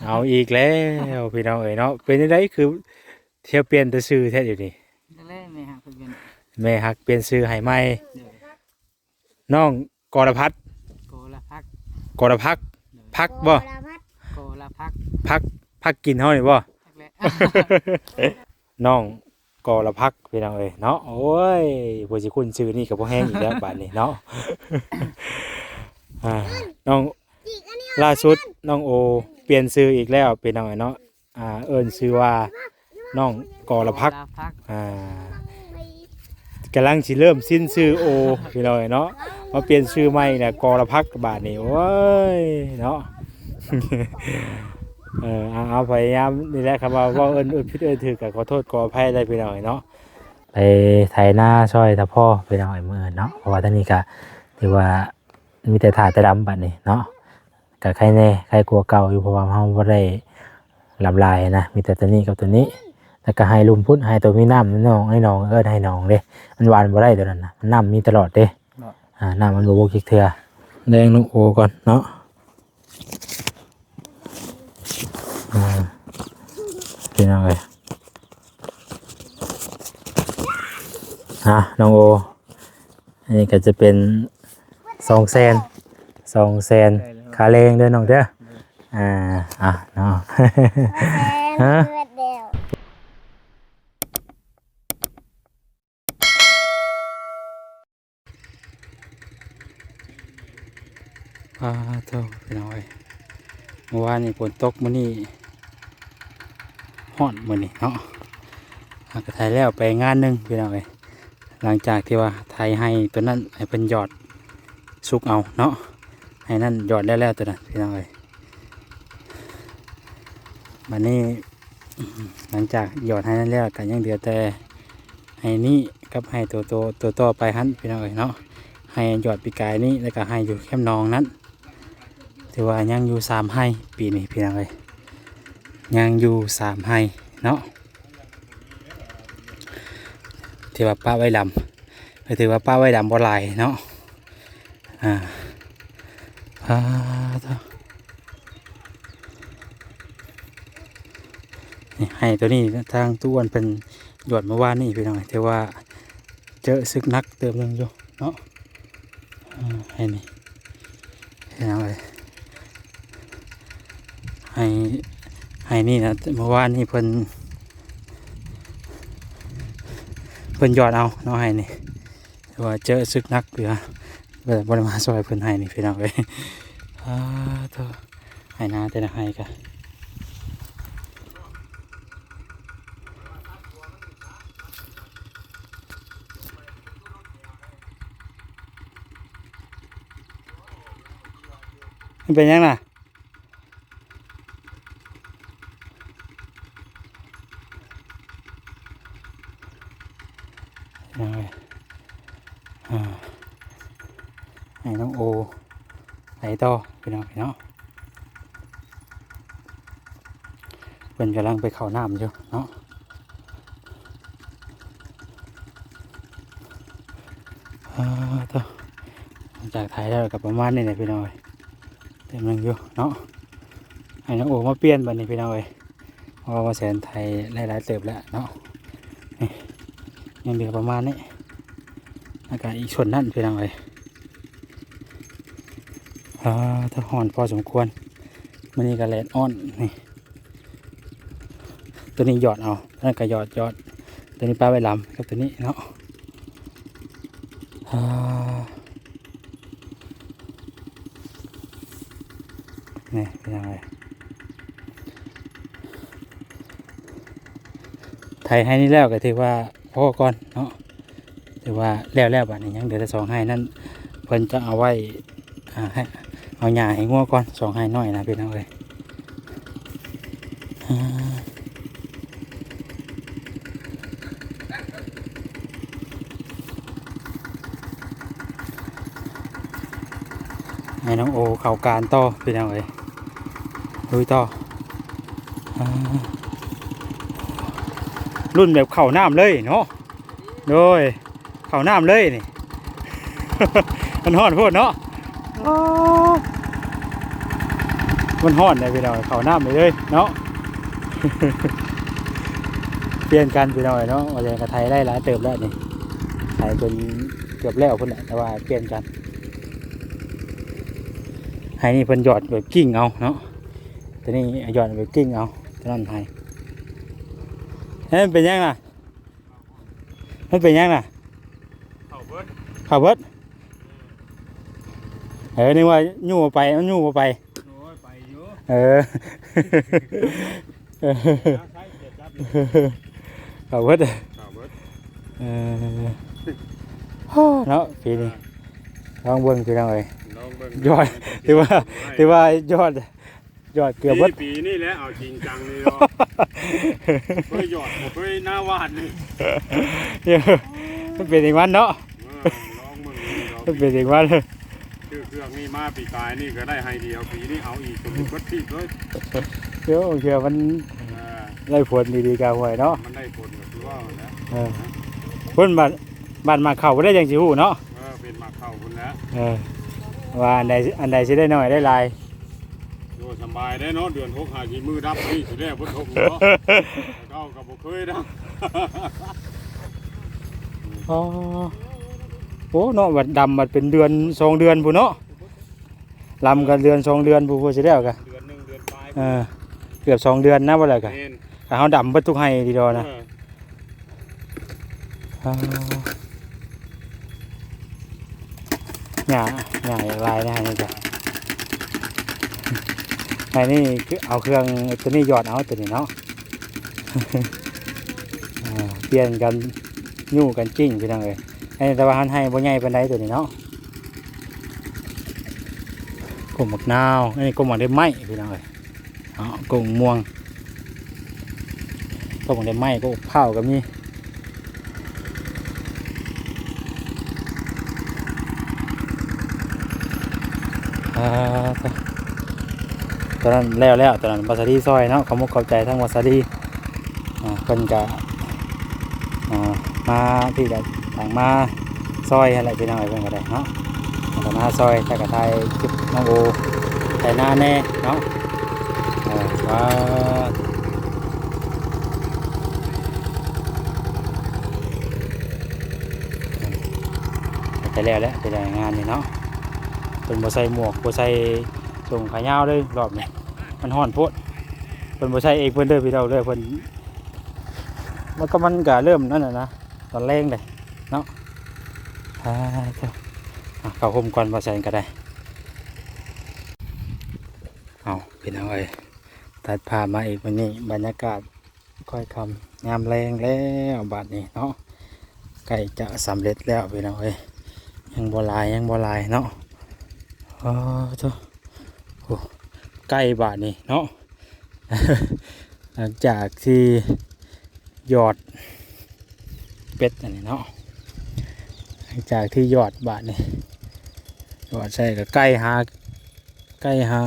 ເອົາອີກແລ້ວພີ່ນ້ອງເອີຍເນາະ ເປັນຈັ່ງໃດຄືທ່ຽວປ່ຽນແຕ່ຊື່ແທ້ດຽວນີ້? ນັ້ນແຫຼະ ແມ່ຮັກເພິ່ນປ່ຽນ ແມ່ຮັກປ່ຽນຊື່ໃຫ້ໃໝ່. ໂດຍ ນ້ອງ ກໍລະພັດ ກໍລະພັກ ກໍລະພັກ ໂດຍ ພັກບໍ່? ກໍລະພັດ ກໍລະພັກ ພັກ ພັກກິນເຮົານີ້ບໍ່? ພັກແຫຼະ ນ້ອງ ກໍລະພັກ ພີ່ນ້ອງເອີຍເນາະ. ໂອ້ຍ ຜູ້ຊິຄຸ້ນຊື່ນີ້ກໍບໍ່ແຮງອີກແລ້ວບາດນີ້ເນາະ. ອ່າ ນ້ອງ ລ່າສຸດນ້ອງໂອປ່ຽນຊື່ອີກແລ້ວ ພີ່ນ້ອງເອີຍເນາະ. ອ່າ ເອີ້ນຊື່ວ່ານ້ອງກໍລະພັກ ກໍລະພັກ ອ່າ ກຳລັງຊິເລີ່ມຊິນຊື່ໂອ ພີ່ນ້ອງເອີຍເນາະ ມາປ່ຽນຊື່ໃໝ່ແລ້ວ ກໍລະພັກບາດນີ້ ໂອ້ຍເນາະ. ເອີ ເອົາ ເອົາ ພະຍາຍາມນີ້ແຫຼະ ຄັນວ່າເວົ້າເອີ້ນ ເອີ້ນຜິດເອີ້ນຖືກກໍຂໍໂທດຂໍອະໄພໄດ້ ພີ່ນ້ອງເອີຍເນາະ. ໄປໄຖນາຊ່ອຍຕາພໍ່ ພີ່ນ້ອງເອີຍ ມື້ອື່ນເນາະ ເພາະວ່າທາງນີ້ກໍຖືວ່າມີແຕ່ຖ້າແຕ່ດຳບາດນີ້ເນາະ. ກໍໄຄແດ່ ໄຄກວ່າເກົ່າຢູ່ ເພາະວ່າເຮົາບໍ່ໄດ້ລຳຫຼາຍນະ ມີແຕ່ໂຕນີ້ກັບໂຕນີ້ ແລ້ວກໍໄຮ່ລຸ່ມພຸ້ນ ໄຮ່ໂຕມີນ້ຳ ນ້ອງ ໄອ້ໜອງ ເອີ້ນໄຮ່ໜອງເດ້ ມັນຫວ່ານບໍ່ໄດ້ໂຕນັ້ນນະ ມັນນ້ຳມີຕະຫຼອດເດ້. ເນາະ ອ່າ ນ້ຳມັນບໍ່ບົກຈັກເທື່ອ. ແລງນ້ອງໂອກ່ອນເນາະ ອ່າ ພີ່ນ້ອງເອີຍ ອ່າ ນ້ອງໂອ ອັນນີ້ກໍຈະເປັນສອງແສນ ສອງແສນ ຄ່າແຮງເດີນ້ອງເດີ. ອ່າ ອ່ະເນາະ ຮະ ປາໂທ້ ພີ່ນ້ອງເອີຍ ມື້ວານນີ້ຝົນຕົກ ມື້ນີ້ຮ້ອນ ມື້ນີ້ເນາະ. ເຮົາກໍໄຖແລ້ວໄປງານໜຶ່ງ ພີ່ນ້ອງເອີຍ ຫຼັງຈາກທີ່ວ່າໄຖໄຮ່ຕົວນັ້ນໃຫ້ເພິ່ນຢອດສຸກເອົາເນາະ ໄຮ່ນັ້ນຢອດແລ້ວໆ ຕົວນັ້ນ ພີ່ນ້ອງເອີຍ. ບັດນີ້ ຫຼັງຈາກຢອດໄຮ່ນັ້ນແລ້ວ ກໍຍັງເຫຼືອແຕ່ໄຮ່ນີ້ກັບໄຮ່ໂຕ ໂຕ ໂຕຕໍ່ໄປຫັ້ນ ພີ່ນ້ອງເອີຍເນາະ. ໄຮ່ຢອດປີກາຍນີ້ ແລ້ວກໍໄຮ່ຢູ່ແຄມໜອງນັ້ນ ຖືວ່າຍັງຢູ່ສາມໄຮ່ປີນີ້ ພີ່ນ້ອງເອີຍ ຍັງຢູ່ສາມໄຮ່ເນາະ. ຖືວ່າປະໄວ້ດຳ ກໍຖືວ່າປະໄວ້ດຳບໍ່ຫຼາຍເນາະ. ອ່າ ອ່າ ນີ້ ໄຮ່ໂຕນີ້ທາງຕູ້ອ້ວນເພິ່ນຢອດເມື່ອວານນີ້ ພີ່ນ້ອງ ຖືວ່າເຈີະສຶກໜັກເຕີບໜຶ່ງຢູ່ເນາະ. ອ່າ ໄຮ່ນີ້ ພີ່ນ້ອງເອີຍ ໄຮ່ ໄຮ່ນີ້ນະ ເມື່ອວານນີ້ເພິ່ນ ເພິ່ນຢອດເອົາເນາະ ໄຮ່ນີ້ ແຕ່ວ່າເຈີະສຶກໜັກຢູ່ ກໍເລີຍບໍ່ໄດ້ມາຊ່ອຍເພິ່ນໄຮ່ນີ້ ພີ່ນ້ອງເອີຍ. ອ່າ ໂທ້ ໄຮ່ນາແຕ່ລະໄຮ່ກະ ມັນເປັນຫຍັງນະ? ເອີ ອ່າ ໃຫ້ນ້ອງໂອໄປຕໍ່ ພີ່ນ້ອງເນາະ. ເພິ່ນກຳລັງໄປເຂົ້ານ້ຳຢູ່ເນາະ. ອ່າ ໂທ້ ຫຼັງຈາກໄຖແລ້ວກໍປະມານນີ້ແຫຼະ ພີ່ນ້ອງເອີຍ ເຕັມໜຶ່ງຢູ່ເນາະ. ໃຫ້ນ້ອງໂອມາປ່ຽນບັດນີ້ ພີ່ນ້ອງເອີຍ ເພາະວ່າບ່າວແສນໄຖໄດ້ຫຼາຍເຕີບແລ້ວເນາະ. ນີ້ ຍັງເຫຼືອປະມານນີ້ ແລ້ວກໍອີກສ່ວນນັ້ນ ພີ່ນ້ອງເອີຍ. ອ່າ ຖ້າຮ້ອນພໍສົມຄວນ ມື້ນີ້ກໍແດດຮ້ອນ. ນີ້ ຕົວນີ້ຢອດເອົາ ຕົວນັ້ນກໍຢອດ ຢອດ ຕົວນີ້ປະໄວ້ດຳກັບຕົວນີ້ເນາະ. ອ່າ ນີ້ ພີ່ນ້ອງເອີຍ ໄຖໄຮ່ນີ້ແລ້ວກໍຖືວ່າພໍກ່ອນເນາະ. ຖືວ່າແລ້ວແລ້ວ ບາດນີ້ຍັງເຫຼືອແຕ່ສອງໄຮ່ນັ້ນ ເພິ່ນຈະເອົາໄວ້ ອ່າ ໃຫ້ເອົາຫຍ້າໃຫ້ງົວກ່ອນ ສອງໄຮ່ນ້ອຍນະ ພີ່ນ້ອງເອີຍ. ອ່າ ໃຫ້ນ້ອງໂອເຂົ້າການຕໍ່ ພີ່ນ້ອງເອີຍ ລຸຍຕໍ່. ອ່າ ລຸ້ນແບບເຂົ້ານ້ຳເລີຍເນາະ. ໂດຍ ເຂົ້ານ້ຳເລີຍນີ້ ມັນຮ້ອນໂພດເນາະ. ໂອ້ ມັນຮ້ອນເດ້ພີ່ນ້ອງ ເຂົ້ານ້ຳໄປເລີຍເນາະ. ປ່ຽນກັນພີ່ນ້ອງເນາະ ວ່າແລ້ວກໍໄຖໄດ້ຫຼາຍເຕີບແລ້ວນີ້ ໄຖຈົນເກືອບແລ້ວພຸ້ນແຫຼະ ແຕ່ວ່າປ່ຽນກັນ. ໄຮ່ນີ້ເພິ່ນຢອດແບບກິ້ງເອົາເນາະ ຕົວນີ້ຢອດແບບກິ້ງເອົາ ຕົວນັ້ນໄຮ່. ເອີ ມັນເປັນຫຍັງນະ? ມັນເປັນຫຍັງນະ? ເຂົ້າເບິດ ເຂົ້າເບິດ. ເອີ ນຶກວ່າຍູ້ບໍ່ໄປ ມັນຍູ້ບໍ່ໄປ. ໂອ້ຍ ໄປຢູ່. ເອີ ເອີ ເຂົ້າເບິດ ເຂົ້າເບິດ. ເອີ ເນາະ ປີນີ້ ເອີ ລອງເບິ່ງພີ່ນ້ອງເອີຍ ລອງເບິ່ງ ຢອດ ຖືວ່າ ຖືວ່າຢອດ ຢອດເກືອບເບິດ. ປີນີ້ແຫຼະເອົາຈິງຈັງນີ້ເນາະ ເຄີຍຢອດບໍ່ເຄີຍໜ້າຫວາດນີ້. ເອີ ມັນເປັນເອງມັນເນາະ ເອີ ລອງເບິ່ງ ມັນເປັນເອງມັນ. ຊື້ເຄື່ອງນີ້ມາປີກາຍນີ້ກໍໄດ້ໄຮ່ດຽວ ປີນີ້ເອົາອີກ ຕົວນີ້ເບິດທີບເລີຍ. ເອີ ເທື່ອມັນ ເອີ ໄດ້ຜົນດີໆ ກະຫວຍເນາະ ມັນໄດ້ຜົນກໍຄືວ່າແຫຼະ. ເອີ ເພິ່ນບ້ານ ບ້ານໝາກເຂົ້າບໍ່ໄດ້ຈັ່ງຊິຮູ້ເນາະ. ເອີ ເປັນໝາກເຂົ້າພຸ້ນແຫຼະ ເອີ ວ່າອັນໃດ ອັນໃດຊິໄດ້ໜ້ອຍໄດ້ຫຼາຍ. ໂອ້ ສະບາຍເດ້ເນາະ ເດືອນຫົກຫາຊິມືດັບນີ້ຊິແລ້ວເບິດຫົກເນາະ ເຮົາກໍບໍ່ເຄີຍນະ. ອໍ ໂອ້ເນາະ ບັດດຳບັດເປັນເດືອນສອງເດືອນພຸ້ນເນາະ ລຳກັນເດືອນສອງເດືອນພຸ້ນ ເພື່ອຊິແລ້ວກະ ເດືອນໜຶ່ງເດືອນປາຍ ເອີ ເກືອບສອງເດືອນນະ ບໍ່ແລ້ວກະ ແມ່ນ ຖ້າເຮົາດຳເບິດທຸກໄຮ່ດີດອນະ. ເອີ ອ່າ ຫຍ້າ ຫຍ້າຫຼາຍນະ ໄຮ່ນີ້ກະ ໄຮ່ນີ້ຄືເອົາເຄື່ອງຕົວນີ້ຢອດເອົາ ຕົວນີ້ເນາະ. ອ່າ ປ່ຽນກັນ ຍູ້ກັນກິ້ງພີ່ນ້ອງເອີຍ. ອັນນີ້ແຕ່ວ່າຫັ້ນໄຮ່ບໍ່ໃຫຍ່ປານໃດຕົວນີ້ເນາະ. ກົກໝາກນາວ ອັນນີ້ກົກໝາກໄດ້ໄມ້ພີ່ນ້ອງເອີຍເນາະ. ກົກມ່ວງ ກົກໝາກໄດ້ໄມ້ ກົກພ້າວກໍມີ. ອ່າ ຕອນນັ້ນແລ້ວແລ້ວ ຕອນນັ້ນບ່າວສາລີຊ່ອຍເນາະ. ຂອບມຸກຂອບໃຈທາງບ່າວສາລີ ອ່າ ເພິ່ນກະ ອ່າ ມາ ພີ່ກະທາງມາຊ່ອຍຫັ້ນແຫຼະພີ່ນ້ອງເອີຍ. ເພິ່ນກະໄດ້ເນາະ ເພິ່ນກະມາຊ່ອຍ ແຕ່ກະຖ່າຍຄລິບນ້ອງໂອໄຖນາແດ່ເນາະ. ເອີ ວ່າ ໃກ້ແລ້ວແຫຼະ ໄປໄດ້ງານນີ້ເນາະ. ເພິ່ນບໍ່ໃສ່ໝວກ ບໍ່ໃສ່ ສົ່ງຂາຍາວເລີຍ ລອບນີ້ ມັນຮ້ອນໂພດ. ເພິ່ນບໍ່ໃສ່ເອງເພິ່ນເດີພີ່ນ້ອງເດີ ເພິ່ນ ມັນກໍ ມັນກະເລີ່ມນັ້ນແຫຼະນະ ຕອນແລງເດ້ເນາະ. ອ່າ ເຂົ້າຮົ່ມກ່ອນ ວ່າຊັ້ນກໍໄດ້. ເອົາ ພີ່ນ້ອງເອີຍ ຕັດພາບມາອີກ ມື້ນີ້ບັນຍາກາດ ຄ່ອຍຄ່ຳຍາມແລງແລ້ວບາດນີ້ເນາະ. ໃກ້ຈະສຳເລັດແລ້ວພີ່ນ້ອງເອີຍ ຍັງບໍ່ຫຼາຍ ຍັງບໍ່ຫຼາຍເນາະ. ໂອ້ໂທ້ ໂອ້ ໃກ້ບາດນີ້ເນາະ. ຫຼັງຈາກທີ່ຢອດເປັດອັນນີ້ເນາະ ຫຼັງຈາກທີ່ຢອດບາດນີ້ ຢອດໃສ່ກໍໃກ້ຫາ ໃກ້ຫາ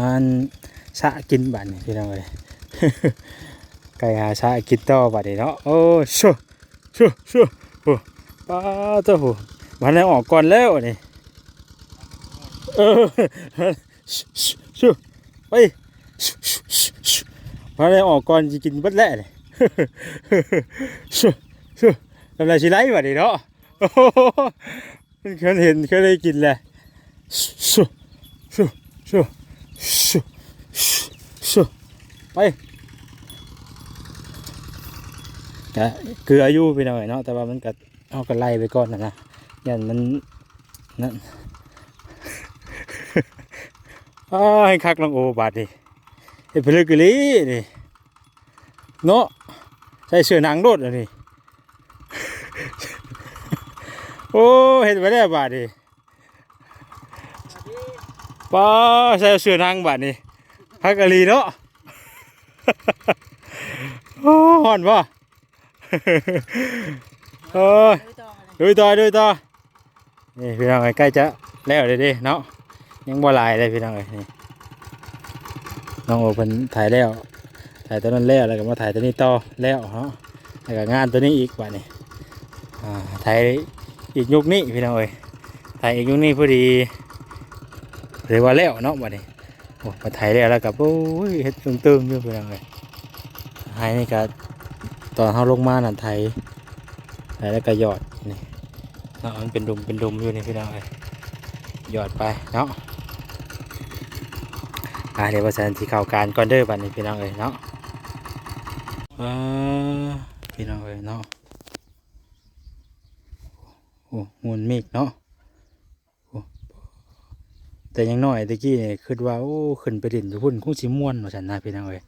ສະກິນບາດນີ້ພີ່ນ້ອງເອີຍ ໃກ້ຫາສະກິນຕໍ່ບາດນີ້ເນາະ. ໂອ້ ໂຊ ໂຊ ໂຊ ໂອ້ ປາໂທ້ ໂອ້ ມັນໄດ້ອອກກ່ອນແລ້ວນີ້ ເອີ ໂຊ ໂຊ ໄປ ມັນໄດ້ອອກກ່ອນຊິກິນເບິດແລ້ວນີ້ ໂຊ ໂຊ ກຳລັງຊິໄຫຼບາດນີ້ເນາະ. ໂອ້ໂຫ ມັນເຄີຍເຫັນ ເຄີຍໄດ້ກິນແຫຼະ ໄປ ກະເກືອຢູ່ພີ່ນ້ອງເອີຍເນາະ ແຕ່ວ່າມັນກະ ເຮົາກະໄລ່ໄປກ່ອນຫັ້ນນະ ຢ້ານມັນນັ້ນ. ອ້າ ໃຫ້ຄັກນ້ອງໂອບາດນີ້ ເຮັດຜະລຶກອີ່ຫຼີນີ້ ເນາະ ໃສ່ເສື້ອໜັງໂລດອັນນີ້. ໂອ້ ເຮັດໄປແລ້ວບາດນີ້ ປ້າ ໃສ່ເສື້ອໜັງບາດນີ້ ຄັກອີ່ຫຼີເນາະ. ໂອ້ ຮ້ອນບໍ່? ໂອ້ຍ ລຸຍຕໍ່ ລຸຍຕໍ່ ລຸຍຕໍ່. ນີ້ພີ່ນ້ອງເອີຍ ໃກ້ຈະແລ້ວເດ້ເນາະ ຍັງບໍ່ຫຼາຍເດ້ພີ່ນ້ອງເອີຍ. ນີ້ນ້ອງໂອເພິ່ນຖ່າຍແລ້ວ ຖ່າຍຕົວນັ້ນແລ້ວ ແລ້ວກໍມາຖ່າຍຕົວນີ້ຕໍ່ແລ້ວເນາະ ແລ້ວກໍງານຕົວນີ້ອີກບາດນີ້. ອ່າ ຖ່າຍອີກຍຸກນີ້ພີ່ນ້ອງເອີຍ ຖ່າຍອີກຍຸກນີ້ພໍດີ ຖືວ່າແລ້ວເນາະບາດນີ້. ໂອ້ ມາໄຖແລ້ວ ແລ້ວກໍ ໂອ້ຍ ເຮັດຕຶງໆຢູ່ພີ່ນ້ອງເອີຍ. ໄຮ່ນີ້ກໍຕອນເຮົາລົງມານັ້ນໄຖ ໄຖແລ້ວກໍຢອດນີ້ເນາະ ມັນເປັນດຸມເປັນດຸມຢູ່ນີ້ພີ່ນ້ອງເອີຍ ຢອດໄປເນາະ. ອ່າ ດຽວວ່າຊັ້ນຊິເຂົ້າການກ່ອນເດີບັດນີ້ພີ່ນ້ອງເອີຍເນາະ. ອ່າ ພີ່ນ້ອງເອີຍເນາະ ໂອ້ ງຸ່ນເມກເນາະ. ໂອ້ ແຕ່ຍັງນ້ອຍແຕ່ກີ້ນີ້ຄິດວ່າ ໂອ້ ຂຶ້ນໄປຫຼິ້ນຢູ່ພຸ້ນຄົງຊິມ່ວນວ່າຊັ້ນນະພີ່ນ້ອງເອີຍ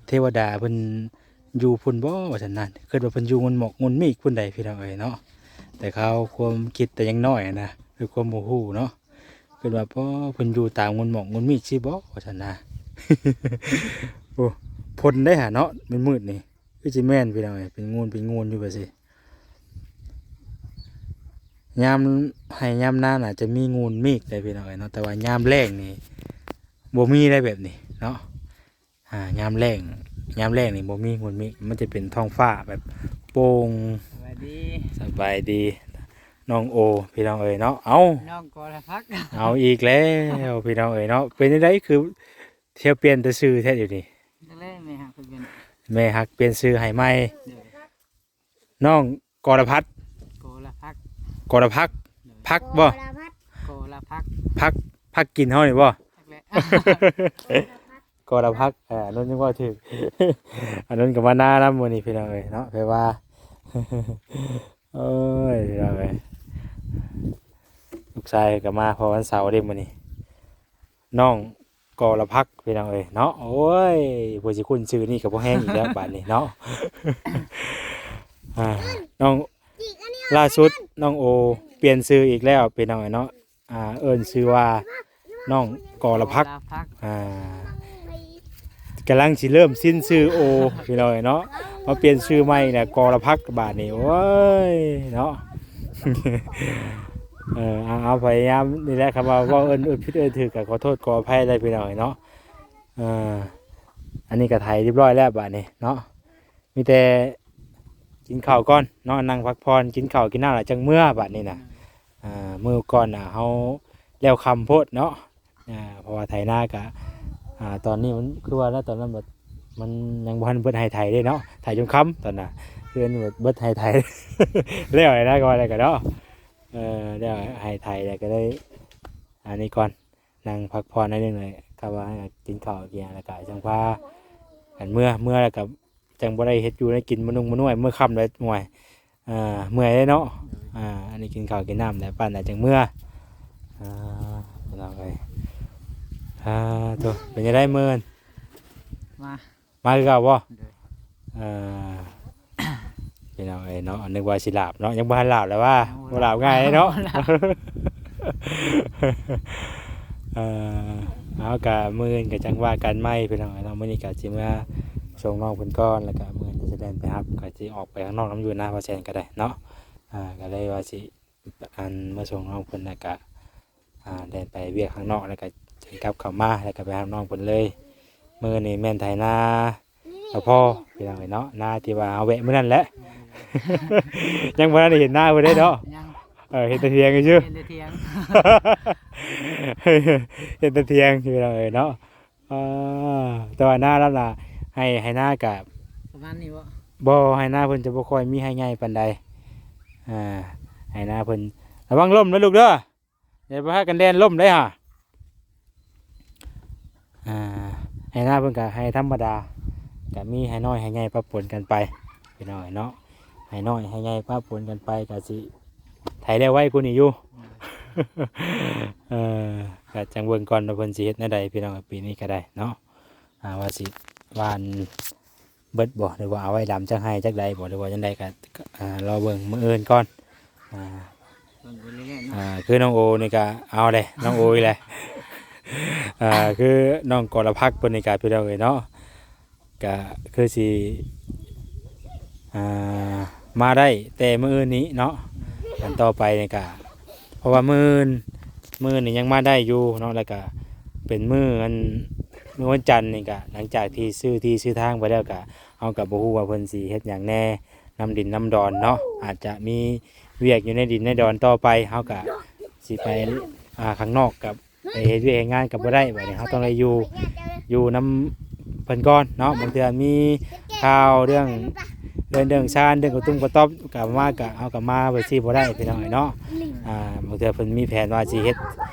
ເທວະດາເພິ່ນຢູ່ພຸ້ນບໍ່ວ່າຊັ້ນນະ ຄິດວ່າເພິ່ນຢູ່ງຸ່ນໝອກງຸ່ນເມກພຸ້ນໃດ໋ພີ່ນ້ອງເອີຍເນາະ. ແຕ່ຄາວຄວາມຄິດແຕ່ຍັງນ້ອຍນະ ຄືຄວາມບໍ່ຮູ້ເນາະ ຄິດວ່າ ປໍ ເພິ່ນຢູ່ຕາມງຸ່ນໝອກງຸ່ນເມກຊີ້ບໍ່ວ່າຊັ້ນນະ. ໂອ້ ພົ່ນໄດ໋ຫາເນາະ ມືດໆນີ້ ຄືຊິແມ່ນພີ່ນ້ອງເອີຍ ເປັນງູນເປັນງູນຢູ່ແບບຊີ້. ຍາມໄຮ່ຍາມນາອາດຈະມີງູນເມກໄດ໋ພີ່ນ້ອງເອີຍເນາະ ແຕ່ວ່າຍາມແລ້ງນີ້ບໍ່ມີໄດ໋ແບບນີ້ເນາະ. ອ່າ ຍາມແລ້ງ ຍາມແລ້ງນີ້ບໍ່ມີງູນເມກ ມັນຈະເປັນທ້ອງຟ້າແບບໂປ່ງ. ສະບາຍດີ ສະບາຍດີນ້ອງໂອພີ່ນ້ອງເອີຍເນາະ. ເອົ້າ ນ້ອງກໍລະພັກ ເອົາອີກແລ້ວພີ່ນ້ອງເອີຍເນາະ ເປັນຈັ່ງໃດຄື ທ່ຽວປ່ຽນແຕ່ຊື່ແທ້ດຽວນີ້. ຈັ່ງໃດແມ່ຮັກເພິ່ນປ່ຽນ ແມ່ຮັກປ່ຽນຊື່ໃຫ້ໃໝ່. ໂດຍ ນ້ອງກໍລະພັດ ກໍລະພັກ ກໍລະພັກ ໂດຍ ພັກບໍ່ ກໍລະພັກ ພັກ ພັກກິນເຮົານີ້ບໍ່ ຈັກແຫຼະ ກໍລະພັກ. ເອີ ອານົນຍັງເວົ້າຖືກ ອານົນກໍມານານຳມື້ນີ້ພີ່ນ້ອງເອີຍເນາະ ແປວ່າ ໂອ້ຍ ພີ່ນ້ອງເອີຍ ລູກຊາຍກໍມາ ເພາະວັນເສົາເດ້ມື້ນີ້ ນ້ອງກໍລະພັກ ພີ່ນ້ອງເອີຍເນາະ. ໂອ້ຍ ຜູ້ຊິຄຸ້ນຊື່ນີ້ກໍບໍ່ແຮງອີກແລ້ວບາດນີ້ເນາະ. ອ່າ ນ້ອງ ລ່າສຸດນ້ອງໂອປ່ຽນຊື່ອີກແລ້ວ ພີ່ນ້ອງເອີຍເນາະ. ອ່າ ເອີ້ນຊື່ວ່າ ນ້ອງກໍລະພັກ ກໍລະພັກ ອ່າ ກຳລັງຊິເລີ່ມຊິນຊື່ໂອ ພີ່ນ້ອງເອີຍເນາະ ມາປ່ຽນຊື່ໃໝ່ແລ້ວ ກໍລະພັກບາດນີ້ ໂອ້ຍເນາະ. ເອີ ເອົາ ເອົາ ພະຍາຍາມນີ້ແຫຼະ ຄຳວ່າເວົ້າເອີ້ນ ເອີ້ນຜິດເອີ້ນຖືກກໍຂໍໂທດຂໍອະໄພໄດ້ ພີ່ນ້ອງເອີຍເນາະ. ເອີ ອັນນີ້ກໍໄຖຮຽບຮ້ອຍແລ້ວບາດນີ້ເນາະ ມີແຕ່ກິນເຂົ້າກ່ອນເນາະ ນັ່ງພັກຜ່ອນ ກິນເຂົ້າກິນນ້ຳແລ້ວຈັ່ງເມືອບາດນີ້ນະ. ອືມ ອ່າ ມື້ກ່ອນນະເຮົາແລ້ວຄ່ຳໂພດເນາະ ອ່າ ເພາະວ່າໄຖນາກະ ອ່າ ຕອນນີ້ມັນຄືວ່າ ຕອນນັ້ນມັນຍັງບໍ່ທັນເບິດໄຮ່ໄຖເດ້ເນາະ ໄຖຈົນຄ່ຳຕອນນະ ຄືວ່າເບິດໄຮ່ໄຖແລ້ວນະ ກໍວ່າໄດ້ກໍເນາະ. ເອີ ແລ້ວໄຮ່ໄຖແລ້ວກໍໄດ້ອັນນີ້ກ່ອນ ນັ່ງພັກຜ່ອນໜ້ອຍໜຶ່ງ ແລ້ວກໍວ່າກິນເຂົ້າກິນຫຍັງ ແລ້ວກໍຈັ່ງພາກັນເມືອ ເມືອແລ້ວກໍຈັ່ງບໍ່ໄດ້ເຮັດຢູ່ໄດ້ກິນ ມານຸ່ງມານວຍ ເມືອຄ່ຳແລ້ວ ໂອ້ຍ ອ່າ ເມື່ອຍເດ້ເນາະ. ໂດຍ ອ່າ ອັນນີ້ກິນເຂົ້າກິນນ້ຳແລ້ວ ປານນັ້ນຈັ່ງເມືອ. ອ່າ ພີ່ນ້ອງເອີຍ ອ່າ ໂຕ ເປັນຈັ່ງໃດມື້ ມາ ມາຄືເກົ່າບໍ່? ໂດຍ ເອີ ພີ່ນ້ອງເອີຍເນາະ ນຶກວ່າຊິຫຼາບເນາະ ຍັງບໍ່ທັນຫຼາບເລີຍວ່າ ຍັງບໍ່ ບໍ່ຫຼາບ ຫຼາບງ່າຍເດ້ເນາະ ບໍ່ຫຼາບ. ເອີ ເອົາ ກະມື້ອື່ນກະຈັ່ງວ່າກັນໃໝ່ ພີ່ນ້ອງເອີຍເນາະ. ມື້ນີ້ກະຊິເມືອສົ່ງນ້ອງເພິ່ນກ່ອນ ແລ້ວກະມື້ອື່ນຊິແລ່ນໄປຮັບ ກະຊິອອກໄປຂ້າງນອກນຳຢູ່ນະ ບ່າວແສນກະໄດ້ເນາະ. ອ່າ ກະເລີຍວ່າຊິ ອັນ ມາສົ່ງນ້ອງເພິ່ນ ແລ້ວກະ ອ່າ ແລ່ນໄປວຽກຂ້າງນອກ ແລ້ວກະຈຶ່ງກັບເຂົ້າມາ ແລ້ວກະໄປຮັບນ້ອງເພິ່ນເລີຍ. ມື້ນີ້ແມ່ນໄຖນາສະພໍ ພີ່ນ້ອງເອີຍເນາະ ນາທີ່ວ່າເຮົາແວະມື້ນັ້ນແຫຼະ. ຍັງບໍ່ທັນໄດ້ເຫັນນາເພິ່ນເດ້ເນາະ. ຍັງ ເອີ ເຫັນແຕ່ຖຽງຊື່ ເຫັນແຕ່ຖຽງ ເຫັນແຕ່ຖຽງ ພີ່ນ້ອງເອີຍເນາະ. ອ່າ ແຕ່ວ່ານາລະນະ ໄຮ່ ໄຮ່ນາກະປະມານນີ້ບໍ່? ບໍ່ ໄຮ່ນາເພິ່ນຈະບໍ່ຄ່ອຍມີໄຮ່ໃຫຍ່ປານໃດ. ອ່າ ໄຮ່ນາເພິ່ນ ລະວັງລົ້ມເດີລູກເດີ ຢ່າໄປພາກັນແລ່ນລົ້ມເດ້ຫາ. ອ່າ ໄຮ່ນາເພິ່ນກະໄຮ່ທຳມະດາ ກະມີໄຮ່ນ້ອຍໄຮ່ໃຫຍ່ປະປົນກັນໄປ ພີ່ນ້ອງເນາະ. ໄຮ່ນ້ອຍໄຮ່ໃຫຍ່ປະປົນກັນໄປ ກະຊິໄຖແລ້ວໄວກວ່ານີ້ຢູ່. ເອີ ກະຈັ່ງເບິ່ງກ່ອນວ່າເພິ່ນຊິເຮັດແນວໃດ ພີ່ນ້ອງ ປີນີ້ກະໄດ້ເນາະ. ອ່າ ວ່າຊິຫວ່ານເບິດບໍ່ ຫຼືວ່າເອົາໄວ້ດຳຈັກໄຮ່ຈັກໃດບໍ່ ຫຼືວ່າຈັ່ງໃດກະ ອ່າ ລໍເບິ່ງມື້ອື່ນກ່ອນ. ອ່າ ເບິ່ງໄປເລື້ອຍໆເນາະ. ອ່າ ຄືນ້ອງໂອນີ້ກະເອົາແຫຼະ ນ້ອງໂອອີກແຫຼະ. ອ່າ ຄືນ້ອງກໍລະພັກເພິ່ນນີ້ກະ ພີ່ນ້ອງເອີຍເນາະ ກະຄືຊິ ອ່າ ມາໄດ້ແຕ່ມື້ອື່ນນີ້ເນາະ. ອັນຕໍ່ໄປນີ້ກະ ເພາະວ່າມື້ອື່ນ ມື້ນີ້ຍັງມາໄດ້ຢູ່ເນາະ ແລ້ວກະເປັນມື້ອັນ ມື້ວັນຈັນນີ້ກະ ຫຼັງຈາກທີ່ຊື້ທີ່ຊື້ທາງໄປແລ້ວກະ ເຮົາກະບໍ່ຮູ້ວ່າເພິ່ນຊິເຮັດຫຍັງແດ່ນຳດິນນຳດອນເນາະ. ອາດຈະມີວຽກຢູ່ໃນດິນໃນດອນຕໍ່ໄປ ເຮົາກະຊິໄປ ອ່າ ຂ້າງນອກກັບ ໄປເຮັດວຽກເຮັດງານກໍບໍ່ໄດ້ ບັດນີ້ເຮົາຕ້ອງໄດ້ຢູ່ ຢູ່ນຳເພິ່ນກ່ອນເນາະ. ບາງເທື່ອມີຂ່າວເລື່ອງເຮືອນເລື່ອງຊານ ເລື່ອງກະຕຸ້ມກະຕ້ອມ ກໍມາ ກໍເຮົາກໍມາໄປຊີ້ບໍ່ໄດ້ ພີ່ນ້ອງເອີຍເນາະ. ອ່າ ບາງເທື່ອເພິ່ນມີແຜນວ່າຊິເຮັດ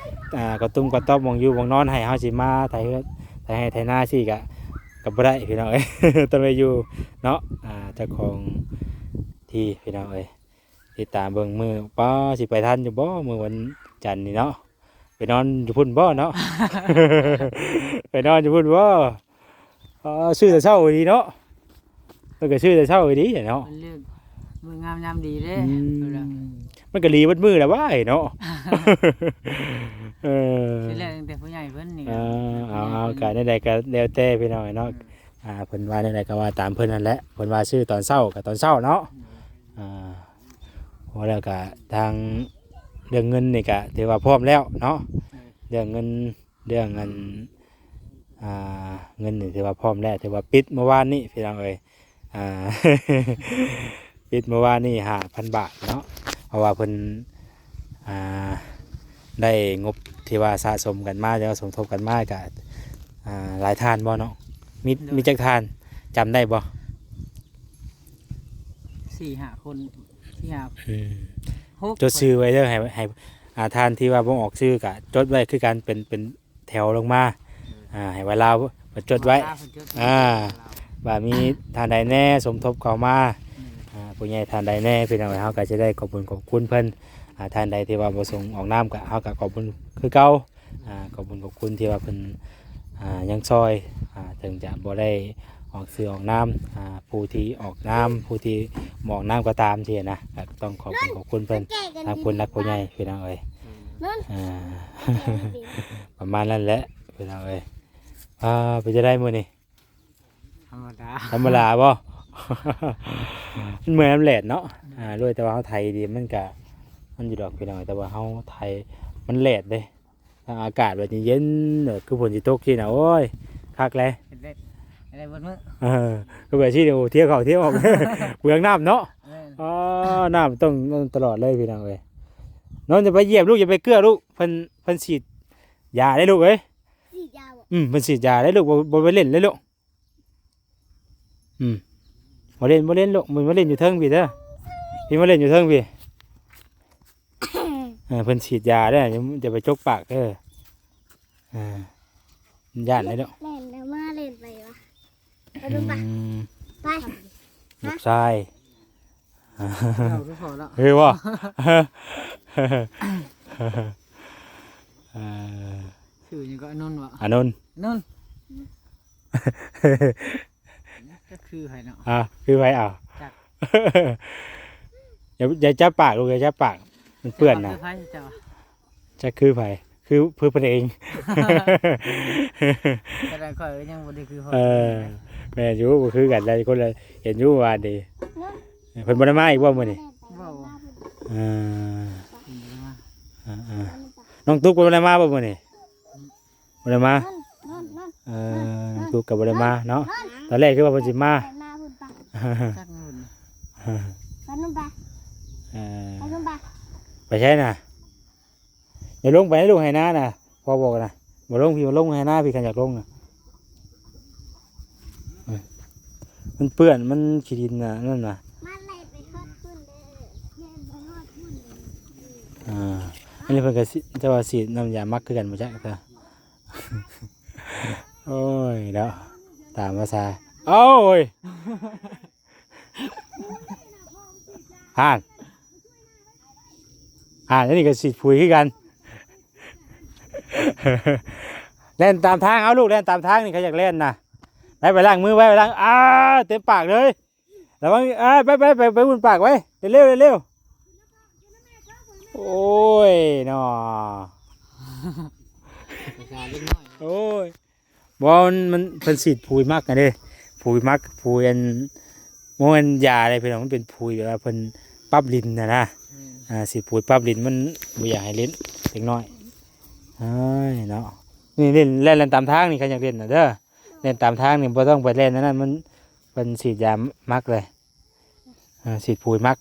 ອ່າ ກະຕຸ້ມກະຕ້ອມ ໝ່ອງຢູ່ໝ່ອງນອນໃຫ້ ເຮົາຊິມາໄຖເຮືອນ ໄຖໄຮ່ໄຖນາຊີ້ ກໍ ກໍບໍ່ໄດ້ ພີ່ນ້ອງເອີຍ ຕ້ອງໄດ້ຢູ່ເນາະ. ອ່າ ເຈົ້າຂອງທີ່ ພີ່ນ້ອງເອີຍ ຕິດຕາມເບິ່ງມື້ ປ້າ ຊິໄປທັນຢູ່ບໍ່ ມື້ວັນຈັນນີ້ເນາະ. ໄປນອນຢູ່ພຸ້ນບໍ່ເນາະ ໄປນອນຢູ່ພຸ້ນບໍ່? ເອີ ຊື້ແຕ່ເຊົ້າອີ່ຫຼີເນາະ ເພິ່ນກໍຊື້ແຕ່ເຊົ້າອີ່ຫຼີເນາະ. ເພິ່ນເລືອກມື້ງາມຍາມດີເດ້. ອືມ ເພິ່ນວ່າ ມັນກໍດີເບິດມື້ແຫຼະຫວາຍເນາະ. ເອີ ຊິແລກຕັ້ງແຕ່ຜູ້ໃຫຍ່ເພິ່ນນີ້. ເອີ ເອົາ ເອົາ ກໍແນວໃດກໍແລ້ວແຕ່ ພີ່ນ້ອງເນາະ. ເອີ ອ່າ ເພິ່ນວ່າແນວໃດກໍວ່າຕາມເພິ່ນນັ້ນແຫຼະ ເພິ່ນວ່າຊື້ຕອນເຊົ້າກໍຕອນເຊົ້າເນາະ. ເອີ ອ່າ ພໍແລ້ວກະທາງເລື່ອງເງິນນີ້ກະຖືວ່າພ້ອມແລ້ວເນາະ. ເອີ ເລື່ອງເງິນ ເລື່ອງອັນ ອ່າ ເງິນນີ້ຖືວ່າພ້ອມແລ້ວ ຖືວ່າປິດມື້ວານນີ້ ພີ່ນ້ອງເອີຍ. ອ່າ ປິດມື້ວານນີ້ຫ້າພັນບາດເນາະ ເພາະວ່າເພິ່ນ ອ່າ ໄດ້ງົບທີ່ວ່າສະສົມກັນມາ ແລ້ວສົມທົບກັນມາກະ ອ່າ ຫຼາຍທ່ານບໍ່ເນາະ? ມີ ໂດຍ ມີຈັກທ່ານ ຈຳໄດ້ບໍ່? ສີ່ຫ້າຄົນ ສີ່ຫ້າ ອືມ ຫົກ ຈົດຊື່ໄວ້ເດີ ໃຫ້ ໃຫ້ ອ່າ ທ່ານທີ່ວ່າບໍ່ອອກຊື່ກະຈົດໄວ້ຄືກັນ ເປັນ ເປັນແຖວລົງມາ. ອືມ ອ່າ ໃຫ້ວ່າລາວເພິ່ນຈົດໄວ້ ວ່າລາວເພິ່ນຈົດ ອ່າ ວ່າມີທ່ານໃດແດ່ສົມທົບເຂົ້າມາ ອືມ ອ່າ ຜູ້ໃຫຍ່ທ່ານໃດແດ່ ພີ່ນ້ອງເອີຍ ເຮົາກໍຈະໄດ້ຂອບບຸນຂອບຄຸນເພິ່ນ. ອ່າ ທ່ານໃດທີ່ວ່າບໍ່ສົງອອກນາມ ກໍ ເຮົາກໍຂອບຄຸນຄືເກົ່າ. ອ່າ ຂອບຄຸນຂອບຄຸນທີ່ວ່າເພິ່ນ ອ່າ ຍັງຊ່ອຍ ອ່າ ເຖິງຈະບໍ່ໄດ້ອອກຊື່ອອກນາມ ອ່າ ຜູ້ທີ່ອອກນາມ ຜູ້ທີ່ບໍ່ອອກນາມກໍຕາມຊີ້ນະ ກໍຕ້ອງຂອບຄຸນຂອບຄຸນເພິ່ນ ທາງຜູ້ຫຼັກຜູ້ໃຫຍ່ ພີ່ນ້ອງເອີຍ. ອ່າ ປະມານນັ້ນແຫຼະ ພີ່ນ້ອງເອີຍ. ອ່າ ເປັນຈັ່ງໃດມື້ນີ້? ທຳມະດາ ທຳມະດາບໍ່? ມັນເມື່ອຍນຳແດດເນາະ. ອ່າ ດ້ວຍແຕ່ວ່າເຮົາໄຖດີມັນກະ ມັນຢູ່ດອກ ພີ່ນ້ອງເອີຍ ແຕ່ວ່າເຮົາໄຖມັນແດດເດ້ ທາງອາກາດແບບເຢັນໆ ແບບຄືຝົນຊິຕົກຊີ້ນະ ໂອ້ຍ ຄັກແຫຼະ ເຮັດໄດ້ ເຮັດໄດ້ເບິດມື້. ເອີ ຄືແບບຊີ້ນີ້ ໂອ້ ເທເຂົ້າເທອອກ ເປືອງນ້ຳເນາະ. ແມ່ນ ອໍ ນ້ຳຕ້ອງ ຕ້ອງຕະຫຼອດເລີຍ ພີ່ນ້ອງເອີຍ. ນ້ອງຢ່າໄປຢຽບລູກ ຢ່າໄປເກືອລູກ ເພິ່ນ ເພິ່ນສີດຢາເດ້ລູກເອີຍ. ສີດຢາບໍ່? ອືມ ເພິ່ນສີດຢາເດ້ລູກ ບໍ່ ບໍ່ໄປຫຼິ້ນເດ້ລູກ. ອືມ ບໍ່ຫຼິ້ນ ບໍ່ຫຼິ້ນລູກ ມາຫຼິ້ນຢູ່ເທິງພີ້ເດີ ພີ້ມາຫຼິ້ນຢູ່ເທິງພີ້. ເອີ ເພິ່ນສີດຢາເດີ ຢ່າ ຢ່າໄປຈົກປາກເດີ. ເອີ ຢ້ານເດ້ລູກ ແລ່ນແລ້ວມາເລ່ນໄປວະ ໄປດູໄປ ອືມ ໄປ ລູກຊາຍ ເອົາຄືພໍແລ້ວ ເອີ ບໍ່ ເອີ ຊື່ຫຍັງກໍ ອານົນບໍ່? ອານົນ ອານົນ. ຈັກຄືໃຜເນາະ? ອ່າ ຄືໃຜ? ອ້າວ ຈັກ ຢ່າ ຢ່າຈັບປາກລູກ ຢ່າຈັບປາກ ມັນເປື້ອນນະ. ຈັກຄືໃຜເຈົ້າ? ຈັກຄືໃຜ? ຄື ຄືເພິ່ນເອງ. ຂະໜາດຂ້ອຍກໍຍັງບໍ່ໄດ້ຄືພໍ່. ເອີ ແມ່ນຢູ່ ບໍ່ຄືກັນ ຫຼາຍຄົນລະເຫັນຢູ່ວ່ານີ້. ເພິ່ນບໍ່ໄດ້ມາອີກບໍ່ມື້ນີ້? ບໍ່ ບໍ່. ເອີ ເພິ່ນບໍ່ໄດ້ມາ. ເອີໆ ນ້ອງຕຸກບໍ່ໄດ້ມາບໍ່ມື້ນີ້? ບໍ່ໄດ້ມາ. ເອີ ນ້ອງຕຸກກໍບໍ່ໄດ້ມາເນາະ. ຕອນແລກຄືວ່າເພິ່ນຊິມາ. ຈັກມື້ນີ້ ໄປນຸ່ນໄປ ເອີ ໄປນຸ່ນໄປ ໄປໃສນະ? ຢ່າລົງໄປໃນລູກໄຮ່ນານະ ພໍ່ບອກນະ ບໍ່ລົງພີ້ ບໍ່ລົງໄຮ່ນາພີ້ ຄັນຢາກລົງນະ. ເອີ ມັນເປື້ອນ ມັນຂີ້ດິນນະ ນັ້ນນະ. ມັນໄລ່ໄປຮອດພຸ້ນເດີ ແມ່ນບໍ່ຮອດພຸ້ນເດີ. ອ່າ ອັນນີ້ເພິ່ນກໍຊິ ຈະວ່າສີດນ້ຳຢາໝັກຄືກັນບໍ່ຈັກ. ໂອ້ຍເນາະ ຕາມພາສາ ໂອ້ຍ ຫັ້ນ ຫັ້ນ ອັນນີ້ກໍສີດຝຸ່ນຄືກັນ. ແລ່ນຕາມທາງ ເອົາລູກ ແລ່ນຕາມທາງນີ້ ໃຜຢາກແລ່ນນະ. ໄປ ໄປລ້າງມືໄວ້ ໄປລ້າງ ອ້າ ເຕັມປາກເລີຍ. ລະວັງ ເອີ ໄປ ໄປ ໄປ ໄປຫຸ້ນປາກໄວ້ ເລັວໆ ເລັວໆ. ໂອ້ຍເນາະ ໂອ້ຍ ບໍ່ ມັນ ມັນ ເພິ່ນສີດຝຸ່ນໝັກຫັ້ນເດ້ ຝຸ່ນໝັກ ຝຸ່ນອັນ ບໍ່ແມ່ນຢາເດ້ພີ່ນ້ອງ ມັນເປັນຝຸ່ນແບບວ່າເພິ່ນປັບດິນຫັ້ນນະ. ອືມ ອ່າ ສີດຝຸ່ນປັບດິນ ມັນບໍ່ຢາກໃຫ້ຫຼິ້ນເດັກນ້ອຍ. ເອີຍເນາະ ນີ້ຫຼິ້ນ ແລ່ນ ແລ່ນຕາມທາງນີ້ ຄັນຢາກຫຼິ້ນນະເດີ. ແລ່ນຕາມທາງນີ້ບໍ່ຕ້ອງໄປແລ່ນອັນນັ້ນ ມັນ ເພິ່ນສີດຢາໝັກເລີຍ ເອີ ສີດຝຸ່ນໝັກ.